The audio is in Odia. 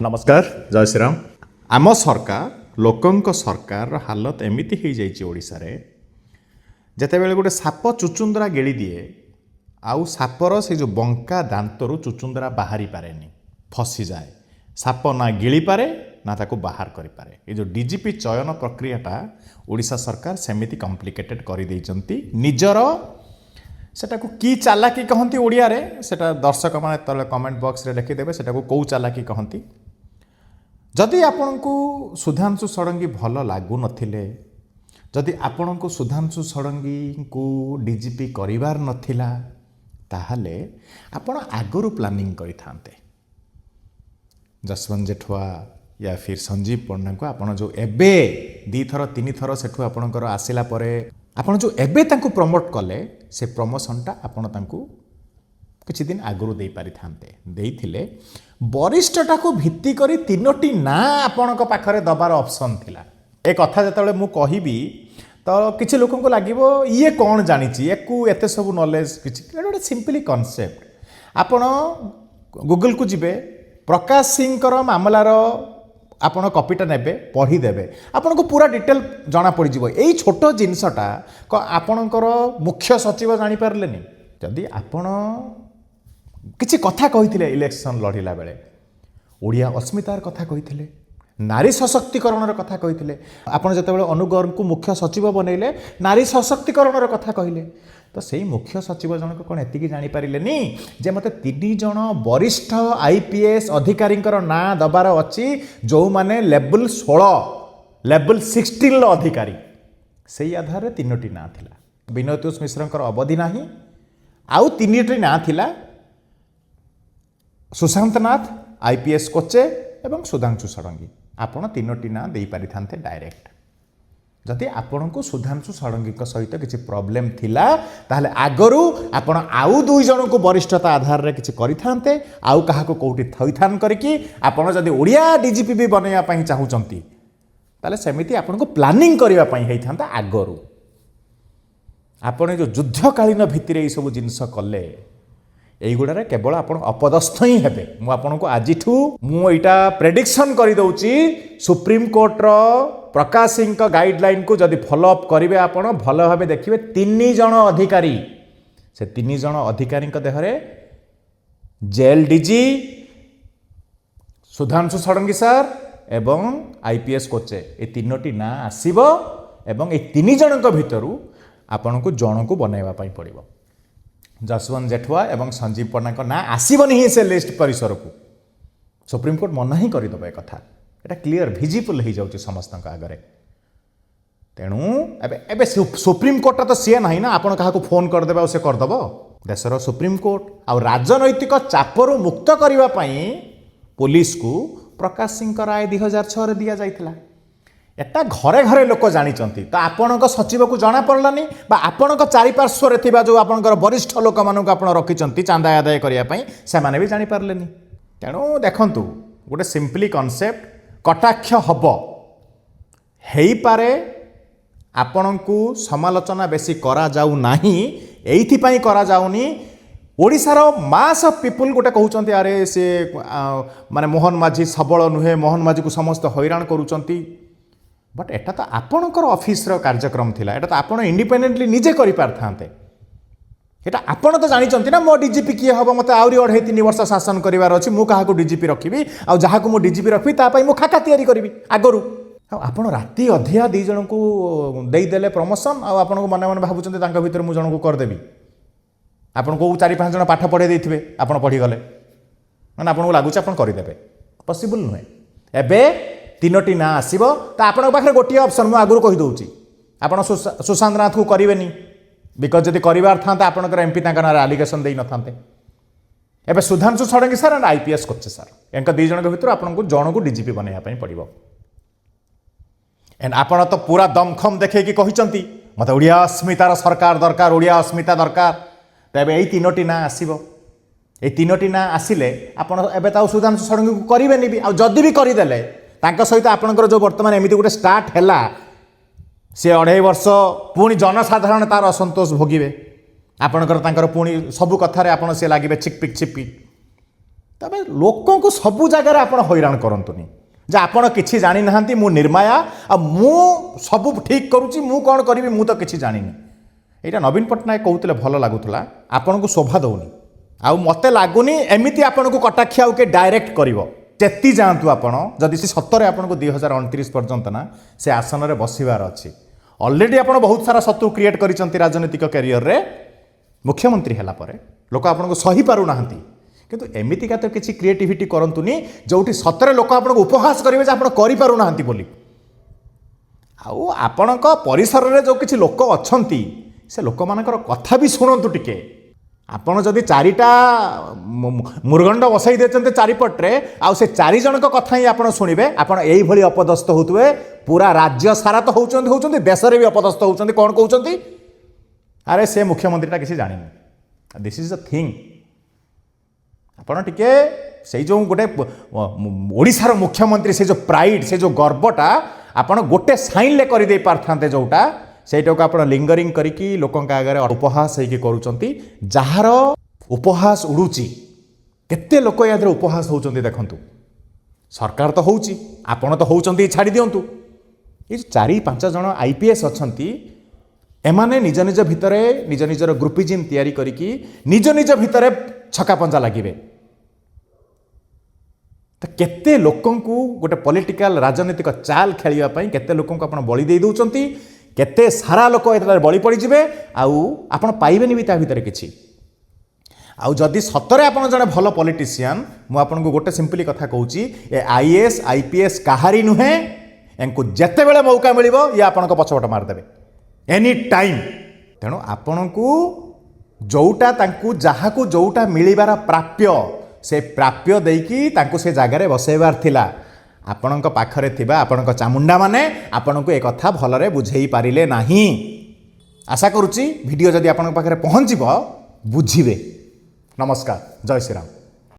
ନମସ୍କାର, ଜୟ ଶ୍ରୀରାମ। ଆମ ସରକାର, ଲୋକଙ୍କ ସରକାରର ହାଲତ ଏମିତି ହେଇଯାଇଛି ଓଡ଼ିଶାରେ, ଯେତେବେଳେ ଗୋଟେ ସାପ ଚୁଚୁନ୍ଦ୍ରା ଗିଳି ଦିଏ ଆଉ ସାପର ସେ ଯେଉଁ ବଙ୍କା ଦାନ୍ତରୁ ଚୁଚୁନ୍ଦ୍ରା ବାହାରି ପାରେନି, ଫସିଯାଏ। ସାପ ନା ଗିଳିପାରେ ନା ତାକୁ ବାହାର କରିପାରେ। ଏ ଯେଉଁ ଡିଜିପି ଚୟନ ପ୍ରକ୍ରିୟାଟା ଓଡ଼ିଶା ସରକାର ସେମିତି କମ୍ପ୍ଲିକେଟେଡ୍ କରିଦେଇଛନ୍ତି ନିଜର। ସେଟାକୁ କି ଚାଲାକି କହନ୍ତି ଓଡ଼ିଆରେ, ସେଟା ଦର୍ଶକମାନେ ତଳେ କମେଣ୍ଟ ବକ୍ସରେ ଲେଖିଦେବେ, ସେଟାକୁ କେଉଁ ଚାଲାକି କହନ୍ତି। ଯଦି ଆପଣଙ୍କୁ ସୁଧାଂଶୁ ଷଡ଼ଙ୍ଗୀ ଭଲ ଲାଗୁନଥିଲେ, ଯଦି ଆପଣଙ୍କୁ ସୁଧାଂଶୁ ଷଡ଼ଙ୍ଗୀଙ୍କୁ ଡିଜିପି କରିବାର ନଥିଲା, ତାହେଲେ ଆପଣ ଆଗରୁ ପ୍ଲାନିଂ କରିଥାନ୍ତେ। ଯଶବନ୍ତ ଜେଠୁଆ ୟା ଫିର୍ ସଞ୍ଜୀବ ପଣ୍ଡାଙ୍କୁ ଆପଣ ଯେଉଁ ଏବେ ଦୁଇଥର ତିନିଥର ସେଠୁ ଆପଣଙ୍କର ଆସିଲା ପରେ ଆପଣ ଯେଉଁ ଏବେ ତାଙ୍କୁ ପ୍ରମୋଟ୍ କଲେ, ସେ ପ୍ରମୋସନଟା ଆପଣ ତାଙ୍କୁ କିଛି ଦିନ ଆଗରୁ ଦେଇପାରିଥାନ୍ତେ। ଦେଇଥିଲେ ବରିଷ୍ଠଟାକୁ ଭିତ୍ତି କରି ତିନୋଟି ନାଁ ଆପଣଙ୍କ ପାଖରେ ଦେବାର ଅପସନ୍ ଥିଲା। ଏ କଥା ଯେତେବେଳେ ମୁଁ କହିବି ତ କିଛି ଲୋକଙ୍କୁ ଲାଗିବ, ଇଏ କ'ଣ ଜାଣିଛି, ୟାକୁ ଏତେ ସବୁ ନଲେଜ କିଛି। ଏଇଟା ଗୋଟେ ସିମ୍ପଲି କନସେପ୍ଟ। ଆପଣ ଗୁଗଲକୁ ଯିବେ, ପ୍ରକାଶ ସିଂଙ୍କର ମାମଲାର ଆପଣ କପିଟା ନେବେ, ପଢ଼ିଦେବେ, ଆପଣଙ୍କୁ ପୁରା ଡିଟେଲ୍ ଜଣାପଡ଼ିଯିବ। ଏଇ ଛୋଟ ଜିନିଷଟା ଆପଣଙ୍କର ମୁଖ୍ୟ ସଚିବ ଜାଣିପାରିଲେନି? ଯଦି ଆପଣ କିଛି କଥା କହିଥିଲେ ଇଲେକ୍ସନ୍ ଲଢ଼ିଲା ବେଳେ, ଓଡ଼ିଆ ଅସ୍ମିତାର କଥା କହିଥିଲେ, ନାରୀ ସଶକ୍ତିକରଣର କଥା କହିଥିଲେ, ଆପଣ ଯେତେବେଳେ ଅନୁଗରଙ୍କୁ ମୁଖ୍ୟ ସଚିବ ବନେଇଲେ, ନାରୀ ସଶକ୍ତିକରଣର କଥା କହିଲେ, ତ ସେଇ ମୁଖ୍ୟ ସଚିବ ଜଣକ କ'ଣ ଏତିକି ଜାଣିପାରିଲେନି ଯେ ମୋତେ ତିନି ଜଣ ବରିଷ୍ଠ ଆଇପିଏସ୍ ଅଧିକାରୀଙ୍କର ନାଁ ଦେବାର ଅଛି, ଯେଉଁମାନେ ଲେବୁଲ୍ 16, ଲେବୁଲ୍ 16ର ଅଧିକାରୀ? ସେଇ ଆଧାରରେ ତିନୋଟି ନାଁ ଥିଲା। ବିନୟ ମିଶ୍ରଙ୍କର ଅବଧି ନାହିଁ। ଆଉ ତିନିଟି ନାଁ ଥିଲା, ସୁଶାନ୍ତ ନାଥ, ଆଇପିଏସ୍ କୋଚେ ଏବଂ ସୁଧାଂଶୁ ଷଡ଼ଙ୍ଗୀ। ଆପଣ ତିନୋଟି ନାଁ ଦେଇପାରିଥାନ୍ତେ ଡାଇରେକ୍ଟ। ଯଦି ଆପଣଙ୍କୁ ସୁଧାଂଶୁ ଷଡ଼ଙ୍ଗୀଙ୍କ ସହିତ କିଛି ପ୍ରୋବ୍ଲେମ୍ ଥିଲା, ତାହେଲେ ଆଗରୁ ଆପଣ ଆଉ ଦୁଇ ଜଣଙ୍କୁ ବରିଷ୍ଠତା ଆଧାରରେ କିଛି କରିଥାନ୍ତେ, ଆଉ କାହାକୁ କେଉଁଠି ଥଇଥାନ କରିକି। ଆପଣ ଯଦି ଓଡ଼ିଆ ଡିଜିପି ବି ବନେଇବା ପାଇଁ ଚାହୁଁଛନ୍ତି, ତାହେଲେ ସେମିତି ଆପଣଙ୍କୁ ପ୍ଲାନିଂ କରିବା ପାଇଁ ହେଇଥାନ୍ତା ଆଗରୁ। ଆପଣ ଏ ଯେଉଁ ଯୁଦ୍ଧକାଳୀନ ଭିତ୍ତିରେ ଏଇସବୁ ଜିନିଷ କଲେ, ଏଇଗୁଡ଼ାରେ କେବଳ ଆପଣ ଅପଦସ୍ଥ ହିଁ ହେବେ। ମୁଁ ଆପଣଙ୍କୁ ଆଜିଠୁ ମୁଁ ଏଇଟା ପ୍ରେଡିକ୍ସନ୍ କରିଦେଉଛି। ସୁପ୍ରିମକୋର୍ଟର ପ୍ରକାଶ ସିଂଙ୍କ ଗାଇଡ଼ଲାଇନକୁ ଯଦି ଫଲୋ ଅପ୍ କରିବେ ଆପଣ, ଭଲ ଭାବେ ଦେଖିବେ, ତିନି ଜଣ ଅଧିକାରୀ, ସେ ତିନି ଜଣ ଅଧିକାରୀଙ୍କ ଦେହରେ jail DG, Sudhanshu Sarangi sir ଏବଂ ଆଇପିଏସ୍ କୋଚେ, ଏ ତିନୋଟି ନାଁ ଆସିବ ଏବଂ ଏଇ ତିନି ଜଣଙ୍କ ଭିତରୁ ଆପଣଙ୍କୁ ଜଣକୁ ବନାଇବା ପାଇଁ ପଡ଼ିବ। ଯଶବନ୍ତ ଜେଠୁଆ ଏବଂ ସଞ୍ଜୀବ ପଣ୍ଡାଙ୍କ ନାଁ ଆସିବନି ହିଁ ସେ ଲିଷ୍ଟ ପରିସରକୁ। ସୁପ୍ରିମକୋର୍ଟ ମନା ହିଁ କରିଦେବ। ଏ କଥା ଏଇଟା କ୍ଲିଅର ଭିଜିବଲ୍ ହେଇଯାଉଛି ସମସ୍ତଙ୍କ ଆଗରେ। ତେଣୁ ଏବେ ଏବେ ସୁପ୍ରିମକୋର୍ଟଟା ତ ସିଏ ନାହିଁ ନା, ଆପଣ କାହାକୁ ଫୋନ୍ କରିଦେବେ ଆଉ ସେ କରିଦେବ। ଦେଶର ସୁପ୍ରିମକୋର୍ଟ ଆଉ ରାଜନୈତିକ ଚାପରୁ ମୁକ୍ତ କରିବା ପାଇଁ ପୋଲିସକୁ ପ୍ରକାଶ ସିଂଙ୍କ ରାୟ 2006ରେ ଦିଆଯାଇଥିଲା। ଏଟା ଘରେ ଘରେ ଲୋକ ଜାଣିଛନ୍ତି। ତ ଆପଣଙ୍କ ସଚିବକୁ ଜଣାପଡ଼ିଲାନି ବା ଆପଣଙ୍କ ଚାରିପାର୍ଶ୍ୱରେ ଥିବା ଯେଉଁ ଆପଣଙ୍କର ବରିଷ୍ଠ ଲୋକମାନଙ୍କୁ ଆପଣ ରଖିଛନ୍ତି ଚାନ୍ଦା ଆଦାୟ କରିବା ପାଇଁ, ସେମାନେ ବି ଜାଣିପାରିଲେନି। ତେଣୁ ଦେଖନ୍ତୁ, ଗୋଟେ ସିମ୍ପଲି କନସେପ୍ଟ, କଟାକ୍ଷ ହେବ, ହେଇପାରେ। ଆପଣଙ୍କୁ ସମାଲୋଚନା ବେଶୀ କରାଯାଉ ନାହିଁ, ଏଇଥିପାଇଁ କରାଯାଉନି, ଓଡ଼ିଶାର ମାସ୍ ଅଫ୍ ପିପୁଲ୍ ଗୋଟେ କହୁଛନ୍ତି, ଆରେ ସେ ମାନେ ମୋହନ ମାଝୀ ସବଳ ନୁହେଁ, ମୋହନ ମାଝୀକୁ ସମସ୍ତେ ହଇରାଣ କରୁଛନ୍ତି। ବଟ୍ ଏଟା ତ ଆପଣଙ୍କର ଅଫିସର କାର୍ଯ୍ୟକ୍ରମ ଥିଲା। ଏଟା ତ ଆପଣ ଇଣ୍ଡିପେଣ୍ଡେଣ୍ଟଲି ନିଜେ କରିପାରିଥାନ୍ତେ। ଏଟା ଆପଣ ତ ଜାଣିଛନ୍ତି ନା, ମୋ ଡିଜିପି କିଏ ହେବ, ମୋତେ ଆହୁରି 2.5-3 ବର୍ଷ ଶାସନ କରିବାର ଅଛି, ମୁଁ କାହାକୁ ଡିଜିପି ରଖିବି ଆଉ ଯାହାକୁ ମୁଁ ଡିଜିପି ରଖିବି ତା ପାଇଁ ମୁଁ ଖାକା ତିଆରି କରିବି ଆଗରୁ। ଆଉ ଆପଣ ରାତି ଅଧିଆ ଦୁଇ ଜଣଙ୍କୁ ଦେଇଦେଲେ ପ୍ରମୋସନ୍, ଆଉ ଆପଣଙ୍କୁ ମନେ ମନେ ଭାବୁଛନ୍ତି ତାଙ୍କ ଭିତରେ ମୁଁ ଜଣକୁ କରିଦେବି। ଆପଣ କେଉଁ ଚାରି ପାଞ୍ଚ ଜଣ ପାଠ ପଢ଼େଇ ଦେଇଥିବେ, ଆପଣ ପଢ଼ିଗଲେ, ମାନେ ଆପଣଙ୍କୁ ଲାଗୁଛି ଆପଣ କରିଦେବେ। ପସିବୁଲ୍ ନୁହେଁ। ଏବେ ତିନୋଟି ନାଁ ଆସିବ, ତ ଆପଣଙ୍କ ପାଖରେ ଗୋଟିଏ ଅପସନ୍। ମୁଁ ଆଗରୁ କହିଦେଉଛି, ଆପଣ ସୁଶାନ୍ତ ନାଥକୁ କରିବେନି, because ଯଦି କରିବାର ଥାନ୍ତା, ଆପଣଙ୍କର ଏମ୍ପି ତାଙ୍କ ନାଁରେ ଆଲିଗେସନ୍ ଦେଇନଥାନ୍ତେ। ଏବେ Sudhanshu Sarangi sir and IPS କୋଚେ ସାର୍, ଏଙ୍କ ଦୁଇ ଜଣଙ୍କ ଭିତରୁ ଆପଣଙ୍କୁ ଜଣକୁ ଡିଜିପି ବନେଇବା ପାଇଁ ପଡ଼ିବ। ଏଣ୍ଡ ଆପଣ ତ ପୁରା ଦମଖମ ଦେଖେଇକି କହିଛନ୍ତି, ମୋତେ ଓଡ଼ିଆ ଅସ୍ମିତାର ସରକାର ଦରକାର, ଓଡ଼ିଆ ଅସ୍ମିତା ଦରକାର। ତେବେ ଏଇ ତିନୋଟି ନାଁ ଆସିବ। ଏଇ ତିନୋଟି ନାଁ ଆସିଲେ ଆପଣ ଏବେ ତ ଆଉ ସୁଧାଂଶୁ ଷଡ଼ଙ୍ଗୀକୁ କରିବେନି ବି। ଆଉ ଯଦି ବି କରିଦେଲେ, ତାଙ୍କ ସହିତ ଆପଣଙ୍କର ଯେଉଁ ବର୍ତ୍ତମାନ ଏମିତି ଗୋଟେ ଷ୍ଟାର୍ଟ ହେଲା, ସେ 2.5 ବର୍ଷ ପୁଣି ଜନସାଧାରଣ ତାର ଅସନ୍ତୋଷ ଭୋଗିବେ। ଆପଣଙ୍କର ତାଙ୍କର ପୁଣି ସବୁ କଥାରେ ଆପଣ ସେ ଲାଗିବେ ଛିକ୍ ପିକ୍ ଛିକ୍ ପିକ୍। ତେବେ ଲୋକଙ୍କୁ ସବୁ ଜାଗାରେ ଆପଣ ହଇରାଣ କରନ୍ତୁନି ଯେ ଆପଣ କିଛି ଜାଣିନାହାନ୍ତି, ମୁଁ ନିର୍ମାୟା ଆଉ ମୁଁ ସବୁ ଠିକ୍ କରୁଛି, ମୁଁ କ'ଣ କରିବି, ମୁଁ ତ କିଛି ଜାଣିନି। ଏଇଟା ନବୀନ ପଟ୍ଟନାୟକ କହୁଥିଲେ, ଭଲ ଲାଗୁଥିଲା, ଆପଣଙ୍କୁ ଶୋଭା ଦେଉନି। ଆଉ ମୋତେ ଲାଗୁନି ଏମିତି ଆପଣଙ୍କୁ କଟାକ୍ଷ ଆଉ କିଏ ଡାଇରେକ୍ଟ କରିବ। ଚେତି ଯାଆନ୍ତୁ ଆପଣ, ଯଦି ସେ ସତରେ ଆପଣଙ୍କୁ 2029 ପର୍ଯ୍ୟନ୍ତ ନା ସେ ଆସନରେ ବସିବାର ଅଛି। ଅଲରେଡ଼ି ଆପଣ ବହୁତ ସାରା ଶତ୍ରୁ କ୍ରିଏଟ୍ କରିଛନ୍ତି ରାଜନୈତିକ କ୍ୟାରିୟରରେ। ମୁଖ୍ୟମନ୍ତ୍ରୀ ହେଲା ପରେ ଲୋକ ଆପଣଙ୍କୁ ସହିପାରୁନାହାନ୍ତି, କିନ୍ତୁ ଏମିତିକା ତ କିଛି କ୍ରିଏଟିଭିଟି କରନ୍ତୁନି ଯେଉଁଠି ସତରେ ଲୋକ ଆପଣଙ୍କୁ ଉପହାସ କରିବେ ଯେ ଆପଣ କରିପାରୁନାହାନ୍ତି ବୋଲି। ଆଉ ଆପଣଙ୍କ ପରିସରରେ ଯେଉଁ କିଛି ଲୋକ ଅଛନ୍ତି, ସେ ଲୋକମାନଙ୍କର କଥା ବି ଶୁଣନ୍ତୁ ଟିକେ। ଆପଣ ଯଦି ଚାରିଟା ମୃଗଣ୍ଡ ବସାଇ ଦେଇଛନ୍ତି ଚାରିପଟରେ, ଆଉ ସେ ଚାରି ଜଣଙ୍କ କଥା ହିଁ ଆପଣ ଶୁଣିବେ, ଆପଣ ଏଇଭଳି ଅପଦସ୍ଥ ହେଉଥିବେ। ପୁରା ରାଜ୍ୟ ସାରା ତ ହେଉଛନ୍ତି ହେଉଛନ୍ତି, ଦେଶରେ ବି ଅପଦସ୍ଥ ହେଉଛନ୍ତି। କ'ଣ କହୁଛନ୍ତି? ଆରେ, ସେ ମୁଖ୍ୟମନ୍ତ୍ରୀଟା କିଛି ଜାଣିନି। This is the thing. ଆପଣ ଟିକେ ସେଇ ଯେଉଁ ଗୋଟେ ଓଡ଼ିଶାର ମୁଖ୍ୟମନ୍ତ୍ରୀ, ସେ ଯେଉଁ ପ୍ରାଇଡ୍, ସେ ଯେଉଁ ଗର୍ବଟା ଆପଣ ଗୋଟେ ସାଇନ୍ରେ କରିଦେଇ ପାରିଥାନ୍ତେ ଯେଉଁଟା, ସେଇଟାକୁ ଆପଣ ଲିଙ୍ଗରିଂ କରିକି ଲୋକଙ୍କ ଆଗରେ ଉପହାସ ହେଇକି କରୁଛନ୍ତି। ଯାହାର ଉପହାସ ଉଡ଼ୁଛି, କେତେ ଲୋକ ୟା ଦେହରେ ଉପହାସ ହେଉଛନ୍ତି ଦେଖନ୍ତୁ। ସରକାର ତ ହେଉଛି, ଆପଣ ତ ହେଉଛନ୍ତି, ଛାଡ଼ି ଦିଅନ୍ତୁ। ଏଇ ଯେଉଁ ଚାରି ପାଞ୍ଚ ଜଣ ଆଇପିଏସ୍ ଅଛନ୍ତି, ଏମାନେ ନିଜ ନିଜ ଭିତରେ ନିଜ ନିଜର ଗ୍ରୁପିଜିମ୍ ତିଆରି କରିକି ନିଜ ନିଜ ଭିତରେ ଛକାପଞ୍ଜା ଲାଗିବେ। ତ କେତେ ଲୋକଙ୍କୁ ଗୋଟେ ପଲିଟିକାଲ ରାଜନୈତିକ ଚାଲ ଖେଳିବା ପାଇଁ କେତେ ଲୋକଙ୍କୁ ଆପଣ ବଳି ଦେଇ ଦେଉଛନ୍ତି, କେତେ ସାରା ଲୋକ ଏଥିରେ ବଳି ପଡ଼ିଯିବେ, ଆଉ ଆପଣ ପାଇବେନି ବି ତା ଭିତରେ କିଛି। ଆଉ ଯଦି ସତରେ ଆପଣ ଜଣେ ଭଲ ପଲିଟିସିଆନ୍, ମୁଁ ଆପଣଙ୍କୁ ଗୋଟେ ସିମ୍ପଲି କଥା କହୁଛି, ଏ ଆଇଏଏସ୍ ଆଇପିଏସ୍ କାହାରି ନୁହେଁ। ଏଙ୍କୁ ଯେତେବେଳେ ମୌକା ମିଳିବ, ଇଏ ଆପଣଙ୍କ ପଛପଟ ମାରିଦେବେ ଏନି ଟାଇମ୍। ତେଣୁ ଆପଣଙ୍କୁ ଯେଉଁଟା ତାଙ୍କୁ ଯାହାକୁ ଯେଉଁଟା ମିଳିବାର ପ୍ରାପ୍ୟ, ସେ ପ୍ରାପ୍ୟ ଦେଇକି ତାଙ୍କୁ ସେ ଜାଗାରେ ବସେଇବାର ଥିଲା। ଆପଣଙ୍କ ପାଖରେ ଥିବା ଆପଣଙ୍କ ଚାମୁଣ୍ଡାମାନେ ଆପଣଙ୍କୁ ଏ କଥା ଭଲରେ ବୁଝେଇ ପାରିଲେ ନାହିଁ। ଆଶା କରୁଛି ଭିଡ଼ିଓ ଯଦି ଆପଣଙ୍କ ପାଖରେ ପହଞ୍ଚିବ, ବୁଝିବେ। ନମସ୍କାର, ଜୟ ଶ୍ରୀରାମ।